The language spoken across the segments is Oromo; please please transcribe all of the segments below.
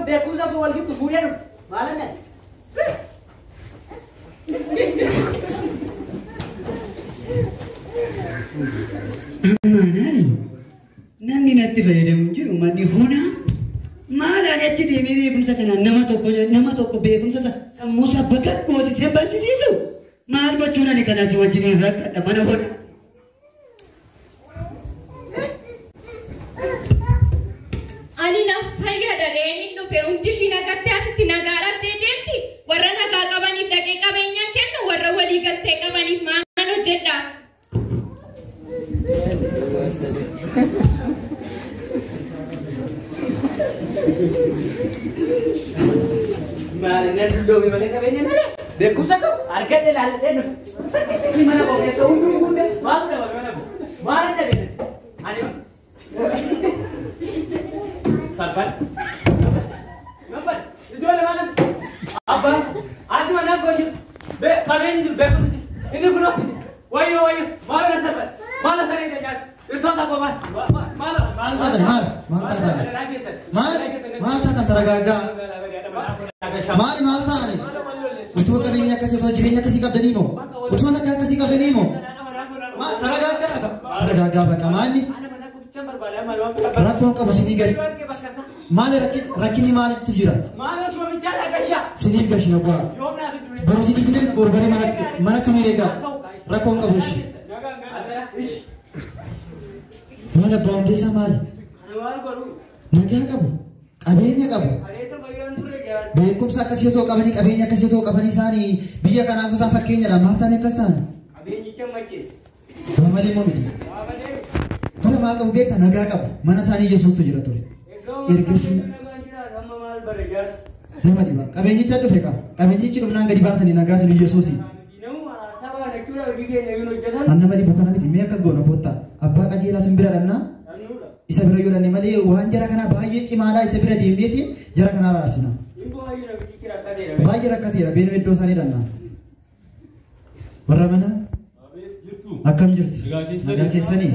Beekumsa koo wal gittu fuudhee dhufe. Maal inni? Maanaani namni natti fayyadamu hin jiru manni honaa maal ani achi deemee beekumsa kanaan nama tokko beekumsa sammuu isaa bakka goosisee barsiisu maal gochuun ani kanaa si wajjin rakkadha mana honaa. Ani na fayyada reeniin dhufe hundi ishii nagattee asitti nagaa dhabdee deemti. Warra nagaa qabaniif dhaqee qabeenyaan kennu warra walii galtee qabaniif maal hojjedhaaf? Maal inni dulloome malee qabeenya malee beekumsa qabu argadhe laalladhee dhufe. Mana koo keessa hunduu guute maaltu dhabame mana koo? Maal inni dhabe? Ani sarban. Nampan ijoollee maal abbaan ati mana koo jiru qabeenyi jiru beekumsi jiru inni kunoo wayyoo wayyoo maaloo na sarban maaloo saree na nyaatu isoota koo maal maaloo. Maal taatan maal maal taatan maal maal taatan taragaagaa maali maal taa'ani utuu qabeenya akkasii otoo jireenya akkasii qabdanii moo otoo nagaa akkasii qabdanii moo maal taragaagaa taragaagaa baqa maalli rakkoon qabu sinii gadi maali rakkinni maalittu jira siniif gashina qora boru siniif illee boru baree manatti nu eegaa rakkoon qabu ishee maal abbaa hundeessaa maali nagaa qabu qabeenya qabu beekumsa akkasii otoo qabanii qabeenya akkasii otoo qabanii isaanii biyya kanaaf isaan fakkeenyadha maal taane akkas ta'an waa malee immoo miti dura maal qabu beektaa nagaa qabu mana isaanii Yesuustu jira ture ergasii nama dhiba qabeenyicha dhufe qaba qabeenyichi dhufnaan gadi baasanii nagaa sun Yesuusi an nama dhibu kana miti mee akkas goona koottaa abbaa qajeelaa sun bira dhannaa isa bira yoo dhanne malee waan jara kanaa baay'ee cimaadhaa isa bira deemneeti jara kanaa raarsina. Baay'ee rakkateera beenu iddoo isaanii dhannaa. Warra mana akkam jirtu? Nagaa keessanii?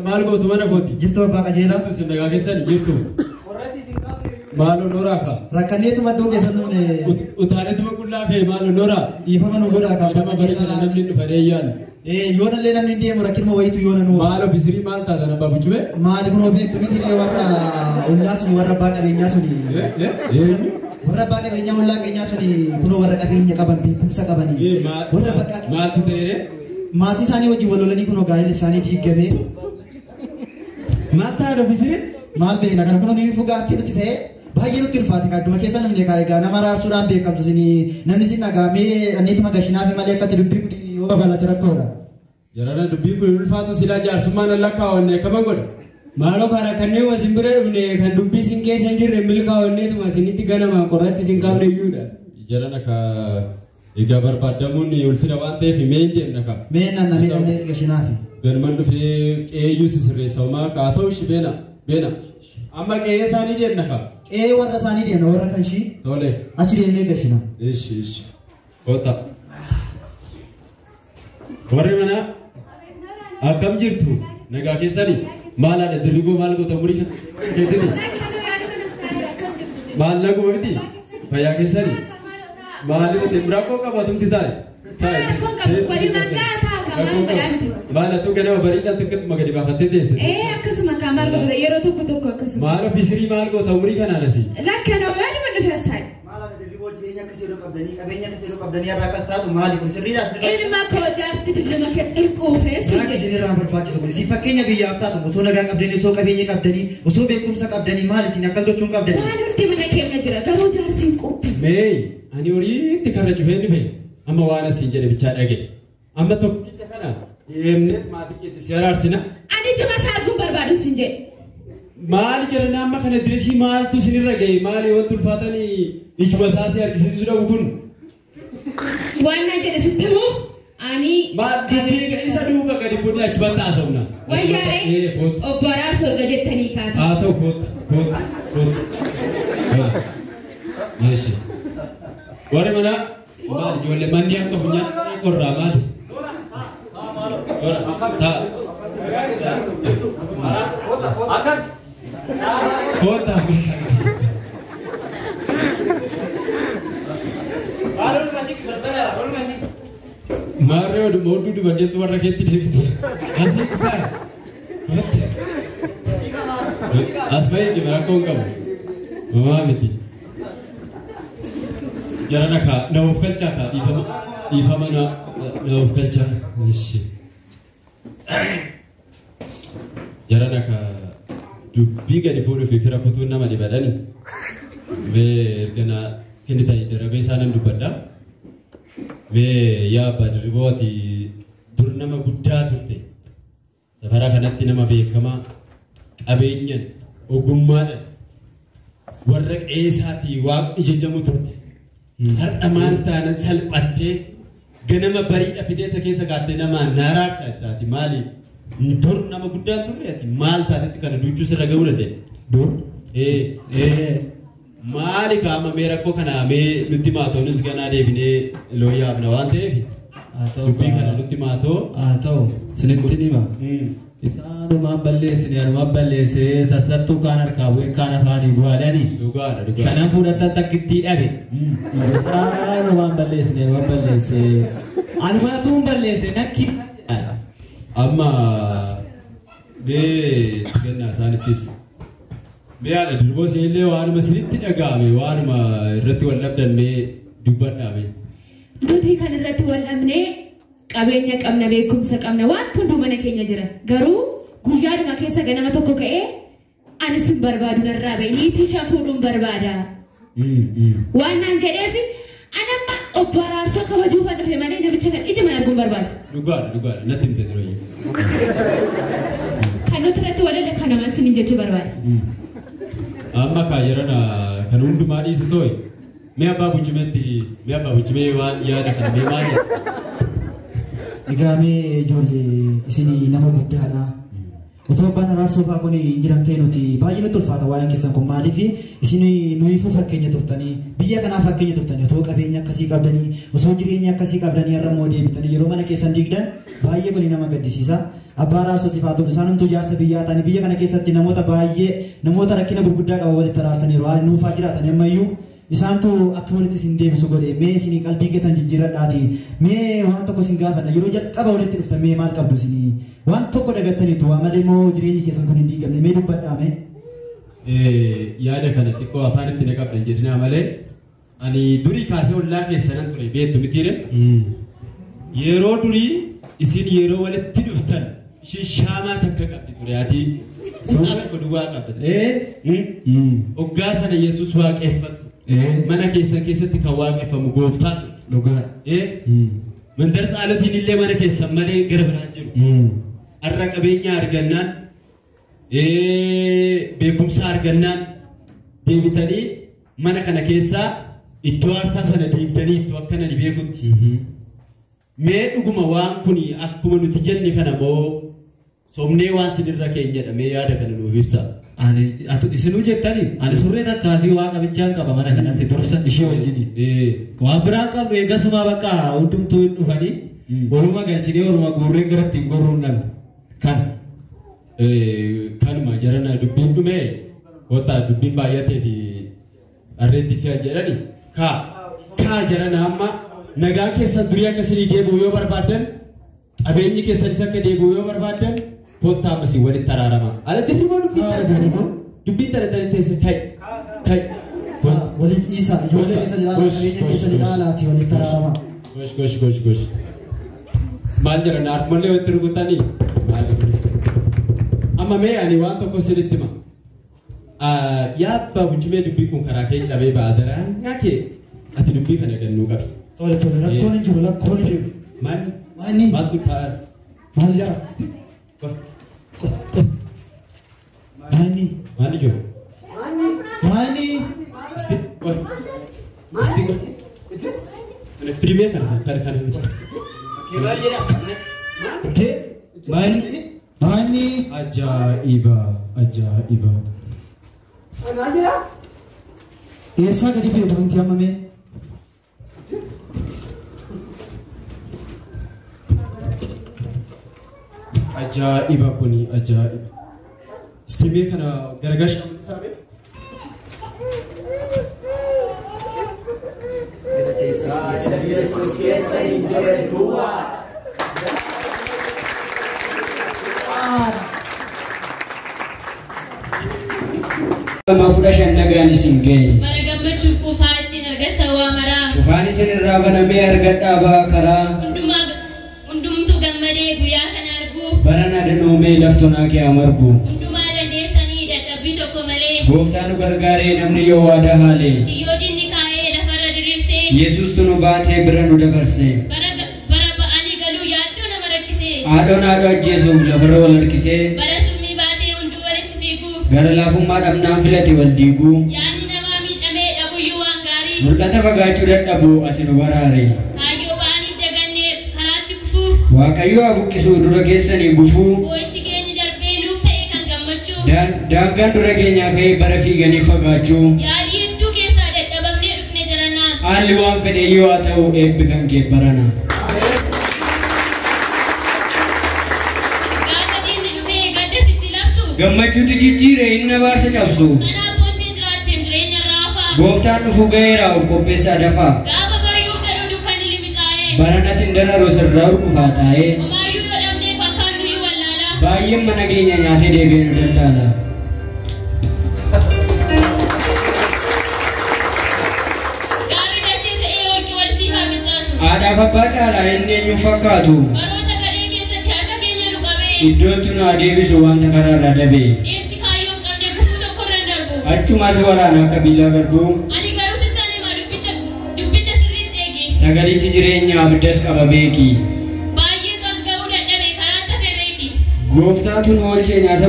Maal gootu mana kooti? Jirtu abbaa qajeelaa? Nagaa keessanii jirtu. Maaloo nooraa ka? Rakkanneetuma iddoo keessan dhufne. Utaaneetuma qullaa kee maaloo nooraa? Dhiifama nu godhaa kan abbaa qajeelaa. Namni dhufanii yaadu. Yoonallee namni hin deemu rakkinuma wayitu yoona nu. Maaloo bisirii maal taatan abbaa buchume? Maali kunoo beektu miti warra ollaa suni warra abbaa qabeenyaa suni. Warra abbaa qabeenyaa ollaa keenyaa suni kunoo warra qabeenya qaban beekumsa qabanii. Warra bakka. Maaltu ta'ee? Maatii isaanii wajjin wal lolanii kunoo gaa'elli isaanii diigamee. Maal ta'a bisirii? Maal beekna kana kunoo ni fugaaffii nutti ta'ee baay'ee nutti ulfaate adduma keessa namni egaa nama raarsuudhaan beekamtu sini namni sin dhagaamee anneetuma gashinaafi malee akkatti dubbii kun yoo babal'ate rakkoodha. Jarana dubbiin kun ulfaatu silaa jaarsummaan lakkaawwanne akkama godha. Maaloo karaa kanneen wasin bira dhufne kan dubbii sin keessa hin jirre milkaa'onneetuma isinitti ganama qorratti sin kaafne iyyuudha. Jarana ka egaa barbaadamuun ulfina waan ta'eef mee hin deemna ka. Mee nanna mee dhannee gashinaafi. Galman dhufee qeeyyuu sisirreessa homaa haa ta'u ishi beena beena. Amma qe'ee isaanii deemna ka. Qe'ee warra isaanii deemna warra kan ishii. Tole. Achi deemnee gashina. Ishi ishi. Kota. Warri mana akkam jirtu nagaa keessanii maal haadha dirrigoo maal goota umurii keettini maal naguma miti fayyaa keessanii maal irratti rakkoo qabatumti taa'e. Maal atu ganama bariidhaan xiqqeetuma gadi baafattee teesse. Akkasuma kaa maal godhudha yeroo tokko tokko akkasuma. Maal ofisirii maal goota umurii kanaan asii. Lakkanoo yaaduma dhufe as taa'e. Maal haadha dirrigoo jireenya akkasii yeroo qabdanii qabeenya akkasii yeroo qabdanii har'a akkas taatu maali kun sirriidhaa? Ilma koo jaarti dulluma keessa hin quufee si jedhe. Isin irraa barbaachisu kun isin fakkeenya biyyaaf taatu osoo nagaa qabdanii osoo qabeenya qabdanii osoo beekumsa qabdanii maal isin akkas gochuun qabdanii. Waan hundi mana keenya jira garuu jaarsi hin quufe. Mee ani horiitti karra cufee dhufe amma waan asiin jedhe bichaa dhage amma tokkicha kana deemnee maatii keetti si araarsina. Ani jima isaa arguun barbaadu sin jedhe. Maali jedhanii amma kana direesii maaltu isinirra ga'e maali wanti ulfaatanii ijuma isaa si argisiisuu dhabu kun. Waan na jedhe sitti himuu ani. Maal dubbii isa duuba gadi fuudhee achumatti haasofna. Wayyaaree obbo Araarsoo erga jettanii kaata. Haa ta'u kootu kootu kootu. Eeshi. Warri mana maali ijoollee manni akka funyaan qorraa maali? Taa. Kota. balbala oluma si. Maarree oduma hodhuu dubarteetu warra keetti deebite. Asii kaa. As bahee jira rakkoo hin qabu. Mamaa miti. Jarana kaa na of galchaa kaa dhiifama dhiifama na of galchaa. Ishi. Jarana kaa dubbii gadi fuudhuu fi fira kutuun nama dhibadhani. Mee erga na kennitanii darabee isaanan dubbadha. Mee yaa abbaa Dirriboo ati dur nama guddaa turte. Safara kanatti nama beekamaa qabeenyan ogummaadhaan warra qeesaatii waaqni jajamu turte. Har'a maal taanan salphattee ganama bariidha fidee keessa kaattee nama naaraarsa ittaati maali? Dur nama guddaa turre ati maal taatetti kana duuchuu sirra ga'uu danda'e? Dur? Maali kaama mee rakkoo kana mee nutti maatoonis ganaa deebinee looyyaafna waan ta'eef dubbii kana nutti maatoo. Haa ta'u isinitti hima. Isaanumaan balleessine anumaan balleessee sassattuu kaan harkaa bu'ee kaan afaanii bu'aadhani. Dhugaadha dhugaadha. Shanan fudhatan takkittii dhabe. Isaanumaan balleessine anumaan balleessee. Anumaatuun balleesse nakki. Amma mee itti kennaa isaanittis. Mee haadha Dirriboo isinillee waanuma isinitti dhaga'ame waanuma irratti wal dhabdan mee dubbadhaa mee. Nuti kan irratti wal dhabnee qabeenya qabna beekumsa qabna waan hunduu mana keenya jira. Garuu guyyaadhuma keessa ganama tokko ka'ee anis hin barbaadu narraa ba'i niitii shan fuudhuun barbaada. Waan naan jedheef anamma obbo Araarsoo kabajuufan dhufe malee namicha kan ija mana arguun barbaadu. Dhugaadha dhugaadha natti himte dura. Kan nuti irratti wal dhabne kanuma isiniin jechuu barbaada. Amma kaayerana kan hundumaa dhiisu tooyi. Mee abbaa Buchumeetti mee abbaa Buchumee waan yaada kana mee maal jedha? Egaa mee ijoollee isinii nama guddaadha. Otoo abbaan Araarsoo fa'aa kun hin jiran ta'e nuti baay'ee nutti ulfaata waa'een keessan kun maaliif isinii nuyiifuu fakkeenya turtanii biyya kanaaf fakkeenya turtanii otoo qabeenya akkasii qabdanii osoo jireenya akkasii qabdanii har'a immoo deebitanii yeroo mana keessan diigdan baay'ee kun nama gaddisiisa. Abbaa Araarsoo siif haa ta'u isaanumtuu jaarsa biyyaa ta'anii biyya kana keessatti namoota baay'ee namoota rakkina gurguddaa qaban walitti araarsaniiru nuufaa jiraatan ammayyuu isaantu akka walitti isin deebisu godhe mee isinii qalbii keessan jijjiiradhaati mee waan tokko isin gaafadha yeroo jalqaba walitti dhuftan mee maal qabdu isinii waan tokko dagattaniitu waa malee moo jireenyi keessan kun hin diigamne mee dubbadhaa mee. Yaada kana xiqqoo afaan itti na qabdan jedhinaa malee ani durii kaasee ollaa keessanan ture beektu mitiire. Yeroo durii isin yeroo walitti dhuftan isheen shaamaa takka qabdi ture ati suuraa tokko duwwaa qabdi. Hoggaa sana Yesuus waaqeffattu. Mana keessan keessatti kan waaqeffamu gooftaa ture. Dhugaadha. Mandar tsaalotiin illee mana keessan malee gara biraan jiru. Har'a qabeenya argannaan beekumsa argannaan deebitanii mana kana keessaa iddoo aarsaa sana diigdanii iddoo akkana ni beekutti. Mee dhuguma waan kun akkuma nuti jenne kana moo somnee waan sinirra keenyadha mee yaada kana nuuf ibsa. Ani atu isinuu jettani ani surree takkaa fi waaqa bichaan qaba mana kanatti dursa ishee wajjini. Waan biraan qabnu eegasuma bakka hundumtuu hin dhufanii waluma galchinee waluma guurreen gara ittiin gorruun dhabne. Kan. Kanuma jarana dubbiin dhumee kottaa dubbiin baay'atee fi harreetti fe'an jedhani kaa kaa jarana amma nagaa keessan durii akka isinii deebi'u yoo barbaaddan qabeenyi keessanis akka deebi'u yoo barbaaddan kottaa ammasii walitti araarama. Ala Dirriboo dubbiin tana tana teesse kai kai. Waliin dhiisaa ijoollee keessan ilaala qabeenya keessan ilaalaati walitti araarama. Gosh gosh gosh gosh. Maal jedhan harmallee walitti rukutanii maal amma mee ani waan tokko isinitti hima. Yaa abbaa Buchumee dubbii kun karaa kee cabee ba'a daraa kee ati dubbii kana gannuu qabdi. Tole tole rakkoon hin jiru rakkoon hin jiru. Maal Maanni maaltu ta'a? maal jedha? Maanni Maal jiru? maanni Isti qoy. Isti qoy. Kana firimee kana kana kana miti. Maal jedha? Maali? maanni Ajaa'iba ajaa'iba. Maal jedha? eessaa gadi bu'e wanti amma mee? Ajaa'iba kuni ajaa'iba. Isti mee kana garagalcha isaa mee? Yesuus keessa hin jirre duwwaadha. Lama fudha shan nagaan isin ga'e. Bara gammachuu quufaa ittiin argatta waa maraa. Cufaan isin irraa banamee argadhaa ba'a karaa. Hundumtuu gammadee guyyaa kana argu. Barana danoomee laftonaa kee amargu. Hundumaa dandeessanii dadhabbii tokko malee. Gooftaan nu gargaaree namni yoo waadaa haale. Kiyyoo dinni kaa'ee lafarra diriirsee. Yesuustu nu baatee bira nu dabarse. Bara ba'anii galuu yaaddoo nama rakkisee. Haadhoon haadhoo ajjeesuuf lafarra wal harkisee. Bara summii baatee hunduu walitti fiiguu. Gara laafummaa dhabnaan filate wal diiguu. Yaadni namaa miidhamee dhabuyyuu waan gaarii. Mul'ata fagaachuu dadhabu ati nu baraare. Kaayyoo ba'aniif dagannee karaatti kufuu. Waaqayyo haa buqqisuu dura keessanii gufuu. Boo'ichi keenya darbee nuuf ta'e kan gammachuu. Daangaan dura keenyaa ka'ee bara fiiganii fagaachuu. Yaalii hedduu keessaa dadhabamnee dhufne jiranna. Haalli waan fedhe yoo haa ta'u eebbi kan kee barana. Gaafa diinni dhufee gadda sitti labsu. Gammachuutu jijjiire inni abaarsa cabsu. Kanaaf booddee jiraatteem jireenya raafaa. Gooftaan dhufuu ga'eera of qopheessaa dafaa. Gaafa bari'uuf jedhu dukkanni limixaa'ee. Barana sin dararu sirraa urgufaa taa'ee. Homaayyuu yoo dhabnee fakkaannuyyuu wallaalaa. Baay'een mana keenya nyaatee deebi'ee nu dandaala. Gaarri dachee ta'ee holqi wal siif haa qixxaatu. Haadhaaf abbaa caalaa inni eenyu fakkaatu. Baroota gadhee keessatti harka keenya nu qabee. Iddootti nu haa deebisu wanta karaa irraa dabe. Deemsi kaayyoo hin qabne gufuu tokko irra hin darbu. Achumas waraana akka billaa garbuu. Ani garuu sittan hima dubbicha sirriitti eegi. Sagalichi jireenya abiddas qaba beeki. Baay'ee as ga'uu dadhabe karaa tafe beeki. Gooftaatu nu oolchee nyaata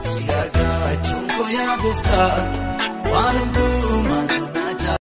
Si argachuun koo yaa gooftaa waan hundumaa.